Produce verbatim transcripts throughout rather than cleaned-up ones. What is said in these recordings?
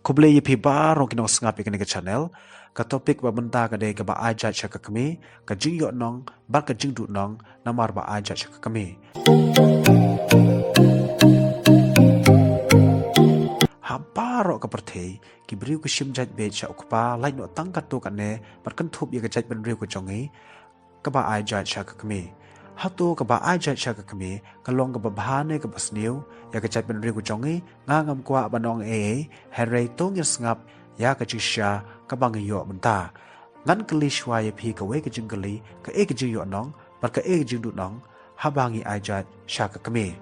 Khublei ïa phi baroh ki nongsngap ïa kane ka channel. Ka topic ba mynta ka dei kaba ai jait sha ka kmie, ka jingïoh nong bad ka jingduh nong namar ba ai jait sha ka kmie. Ha baroh ka pyrthei, ki briew ki shim jait beit sha u kpa, lait noh tang katto katne, bad kynthup ïa ka jaitbynriew ka jong ngi, kaba ai jait sha ka kmie. Hato kaba ai jait sha ka kmie ka long kaba bha ne kaba sniew ïa ka jaitbynriew ka jong ngi? Nga ngam kwah ban ong ei ei, hynrei to ngin sngap ïa ka jingshisha kaba ngi ïoh mynta. Ngan kylli shuwa ïa phi kawei ka jingkylli, kaei ka jingïoh nong bad kaei ka jingduh nong haba ngi ai jait sha ka kmie?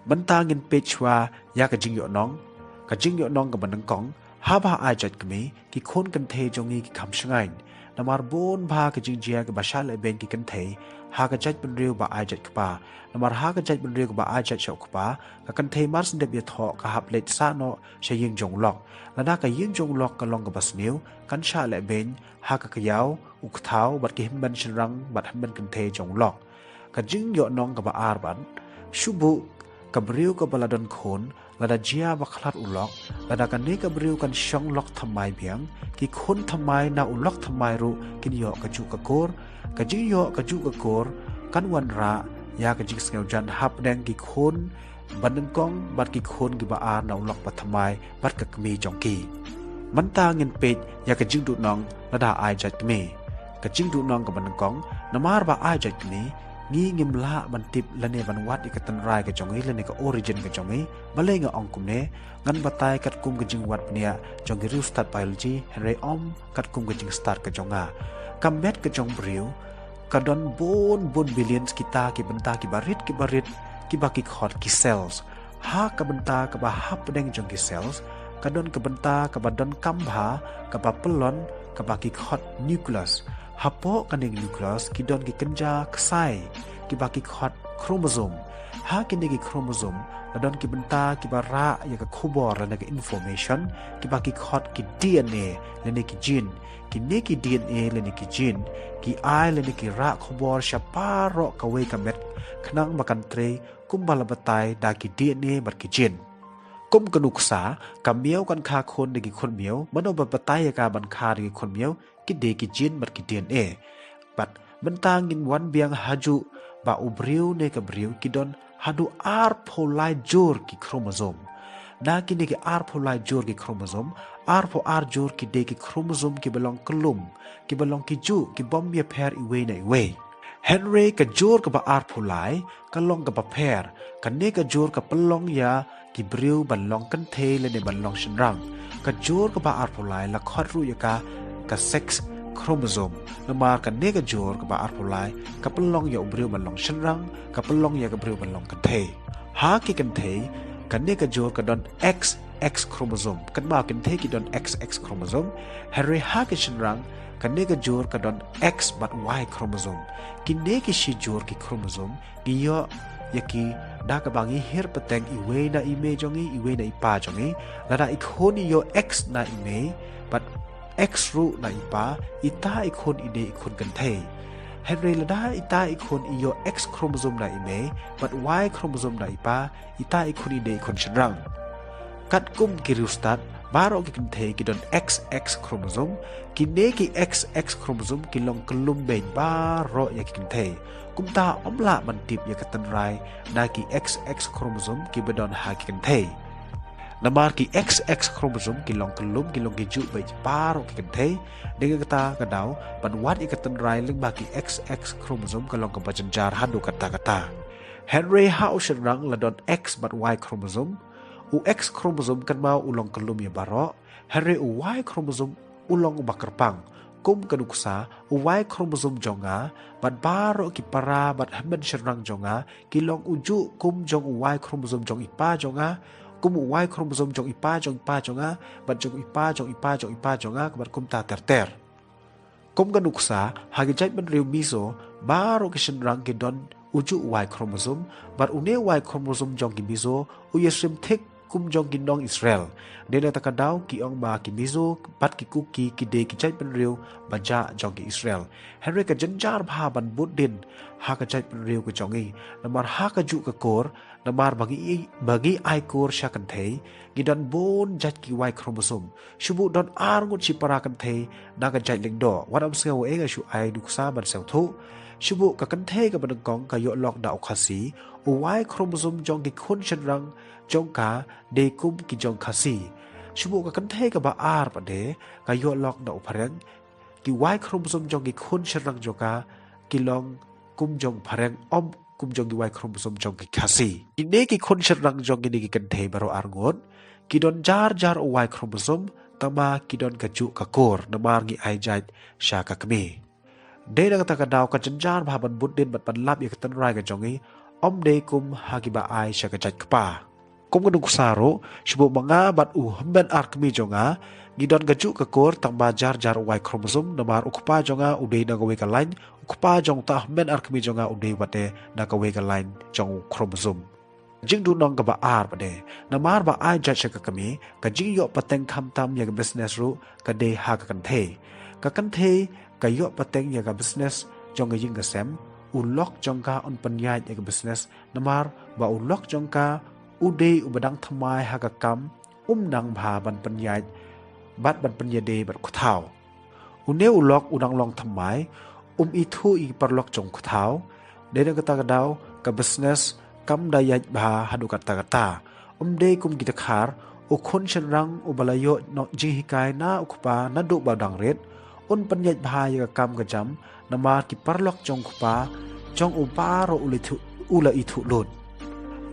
Mynta ngin peit shuwa ïa ka jingïoh nong. Ka jingïoh nong kaba nyngkong, haba ai jait kmie, ki khun kynthei jong ngi ki kham shngaiñ. Namar bun bha ki jingjia kiba shah lehbeiñ ki kynthei ha ka jaitbynriew ba ai jait kpa. Namar ha ka jaitbynriew kaba ai jait sha u kpa, ka kynthei mar shu dep ïathoh ka hap leit sah noh sha ïing jong u lok. Lada ka ïing jong u lok ka long kaba sniew, kan shah lehbeiñ ha ka kyiaw, u kthaw bad ki hynmen shynrang bad hynmen kynthei jong u lok. Ka jingïoh nong kaba ar bad, shu buh ka briew kaba la don khun, lada jia ba khlad u lok, lada kane ka briew kan shong lok thymmai biang, ki khun thymmai na u lok thymmai ruh kin ïoh kajuh ka kur. Ka jingïoh kajuh ka kur kan wanrah ïa ka jingsngewjan hapdeng ki khun ba nyngkong bad ki khun kiba ar na u lok ba thymmai bad ka kmie jong ki. Mynta ngin peit ïa ka jingduh nong lada ai jait kmie. Ka jingduh nong kaba nyngkong, namar ba ai jait kmie, ngi ngim lah ban tip lane ban wad ïa ka tynrai ka jong ngi lane ka origin ka jong ngi. Balei nga ong kumne? Ngan batai katkum ka jingwad bniah jong ki riewstad biology, hynrei ym katkum ka jingstad ka jong nga. Ka met ka jong briew ka don bun bun billions kita ki bynta kiba rit kiba rit, kiba ki khot ki cells. Ha ka bynta kaba hapdeng jong ki cells ka don ka bynta kaba donkam bha, kaba pyllun, kaba ki khot nucleus. Hapoh kane ka nucleus ki don ki kynja ksai, kiba ki khot chromosome. Ha kine ki chromosome la don ki bynta kiba rah ïa ka khubor lane ka information, kiba ki khot ki D N A lane ki gene. Kine ki D N A lane ki gene ki ai lane ki rah khubor sha baroh kawei ka met, khnang ba kan trei kumba la batai da ki D N A bad ki gene. Kum ka nuksa, ka miaw kan kha khun da ki khun miaw, mano ba batai ïa ka ban kha da ki khun miaw? Ki dei ki gene bad ki D N A. Bad mynta ngin wan biang hajuh ba u briew ne ka briew ki don haduh arphew lai jur ki chromosome. Na kine ki arphew lai jur ki chromosome, arphew ar jur ki dei ki chromosome kiba long kyllum, kiba long kijuh, ki bym ïapher iwei na iwei. Hynrei ka jur kaba arphew lai ka long kaba pher. Kane ka jur ka pynlong ïa ki briew ban long kynthei lane ban long shynrang. Ka jur kaba arphew lai la khot ruh ïa ka ka sex chromosome. Namar kane ka jur kaba arphew lai ka pynlong ïa u briew ban long shynrang, ka pynlong ïa ka briew ban long kynthei. Ha ki kynthei, kane ka jur ka don X X chromosome. Kynmaw, kynthei ki don X X chromosome. Hynrei ha ki shynrang, kane ka jur ka don X bad Y chromosome. Kine ki shi jur ki chromosome ngi ïoh ïa ki da kaba ngi hiar pateng iwei na i mei jong ngi, iwei na i pa jong ngi. Lada i khun i ïoh X na i mei bad X ruh na i pa, ita i khun i dei i khun kynthei. Hynrei lada ita i khun i ïoh X chromosome na i mei bad Y chromosome na i pa, ita i khun i dei i khun shynrang. Katkum ki riewstad, baroh ki kynthei ki don X X chromosome. Kine ki X X chromosome ki long kyllum beiñ baroh ïa ki kynthei. Kumta ym lah ban tip ïa ka tynrai na ki X X chromosome kiba don ha ki kynthei. Namar ki X X chromosome ki long kyllum, ki long kijuh bad baroh ki kynthei. Dei na kata ka daw, ban wad ïa ka tynrai lyngba ki X X chromosome ka long kaba jynjar haduh katta katta. Hynrei ha u shynrang la don X bad Y chromosome. U X chromosome kynmaw u long kyllum ïa baroh. Hynrei u Y chromosome u long uba kyrpang. Kum ka nuksa, u Y chromosome jong nga bad baroh ki para bad hynmen shynrang jong nga ki long ujuh kum jong u Y chromosome jong i pa jong nga, kum u Y chromosome jong i pa jong i pa jong nga, bad jong i pa jong i pa jong i pa jong nga, bad kumta ter ter. Kum ka nuksa, ha ki jaitbynriew Mizo, baroh ki shynrang ki don ujuh Y chromosome, bad une Y chromosome jong ki Mizo u ïasyriem thik kum jong ki nong Israel. Dei na kata ka daw ki ong ba ki Mizo bad ki Kuki ki dei ki jaitbynriew ba jah jong ki Israel. Hynrei ka jynjar bha ban bud dien ha ka jaitbynriew ka jong ngi. Namar ha kajuh ka kur, Namar ba ngi, ba ngi ai kur sha kynthei, ngi don bun jait ki Y chromosome. Shu buh don ar ngut shipara kynthei na ka jait lyngdoh. Wat ym sngew ei nga shu ai nuksa ban sngewthuh. Shu buh ka kynthei kaba nyngkong ka ïoh lok da u Khasi, u Y chromosome jong ki khun shynrang jong ka dei kum ki jong Khasi. Shu buh ka kynthei kaba ar pat de ka ïoh lok da u Phareng, ki Y chromosome jong ki khun shynrang jong ka ki long kum jong Phareng, ym kum jong ki Y chromosome jong ki Khasi. Kine ki khun shynrang jong kine ki kynthei baroh ar ngut ki don jar jar u Y chromosome, tangba ki don kajuh ka kur namar ngi ai jait sha ka kmie. Dei na kata ka daw ka jynjar bha ban bud dien bad ban lap ïa ka tynrai ka jong ngi, ym dei kum ha kiba ai sha ka jait kpa. Kum ka nuksa ruh, shu buh ma nga bad u hynmen ar kmie jong nga ngi don kajuh ka kur, tangba jar jar u Y chromosome, namar u kpa jong nga u dei na kawei ka lain, u kpa jong uta hynmen ar kmie jong nga u dei wat de na kawei ka lain jong u chromosome. Jingduhnong kaba ar pat de, namar ba ai jait sha ka kmie, ka jingïoh pateng khamtam ïa ka business ruh ka dei ha ka kynthei. Ka kynthei ka ïoh pateng ïa ka business jong ka ïing ka sem, u lok jong ka un pynïaid ïa ka business, namar ba u lok jong ka u dei uba dang thymmai ha ka kam, um nang bha ban pynïaid bad ban pynïadei bad u kthaw. Une u lok u dang long thymmai, um ithuh ïa ki paralok jong u kthaw. Dei na kata ka daw ka business kam da ïaid bha haduh katta katta. Um dei kum ki dkhar, u khun shynrang uba la ïoh noh jinghikai na u kpa naduh ba u dang rit un pynïaid bha ïa ka kam ka jam, namar ki paralok jong u kpa jong u baroh u la ithuh, u la ithuh lut.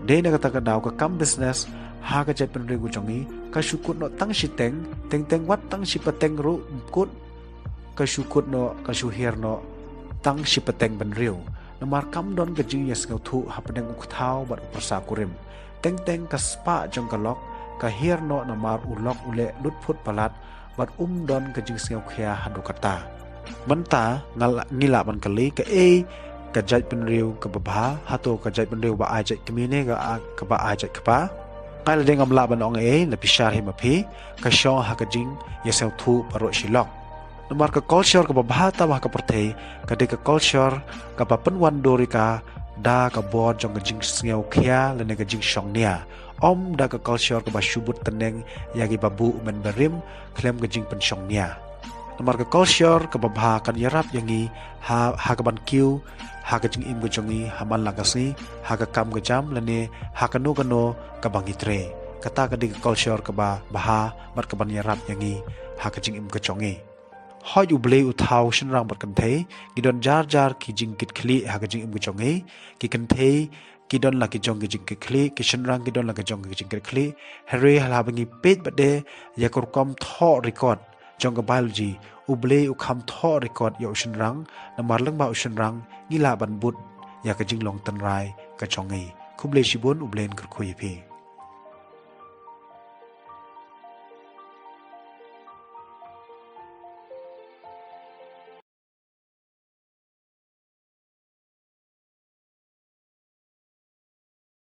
Dei na kata ka daw ka kam business ha ka jaitbynriew ka jong ngi ka shu kut noh tang shiteng, teng teng wat tang shipateng ruh ym kut, ka shu kut noh, ka shu hiar noh tang shipateng bynriew. Namar kam don ka jingïasngewthuh hapdeng u kthaw bad u pyrsa kurim. Teng teng ka spah jong ka lok ka hiar noh namar u lok u leh lut phut palat bad um don ka jingsngewkhia haduh katta. Mynta nga la, ngi lah ban kylli kaei ka jaitbynriew kaba bha, hato ka jaitbynriew ba ai jait kmie ne ka, kaba ai jait kpa? Nga la dei ngam lah ban ong ei, la pyrshah hi ma phi, ka shong ha ka jingïasngewthuh baroh shi lok. Namar ka culture kaba bha tam ha ka pyrthei ka dei ka culture kaba pynwandur ïa ka da ka bor jong ka jingsngewkhia lane ka jingshongnia, ym da ka culture kaba shu bud tneng ïa kiba buh mynbarim khlem ka jingpynshongnia. Namar ka culture kaba bha kan ïarap ïa ngi ha, ha kaban kiew ha ka jingim ka jong ngi ha man la ka sngi, ha ka kam ka jam lane ha kano kano kaba ngi trei. Kata ka dei ka culture kaba bha bad kaban ïarap ïa ngi ha ka jingim ka jong ngi. Hooid, U Blei u thaw shynrang bad kynthei, ki don jar jar ki jingkitkhlieh ha ka jingim ka jong ngi. Ki kynthei ki don la ki jong ki jingkitkhlieh, ki shynrang ki don la ki jong ki jingkitkhlieh. Hynrei haba ngi peit pat de ïa ka rukom thoh record jong ka biology, U Blei u kham thoh record ïa u shynrang, namar lyngba u shynrang ngi lah ban bud ïa ka jinglong tynrai ka jong ngi. Khublei shibun, U Blei un kyrkhu ïa phi.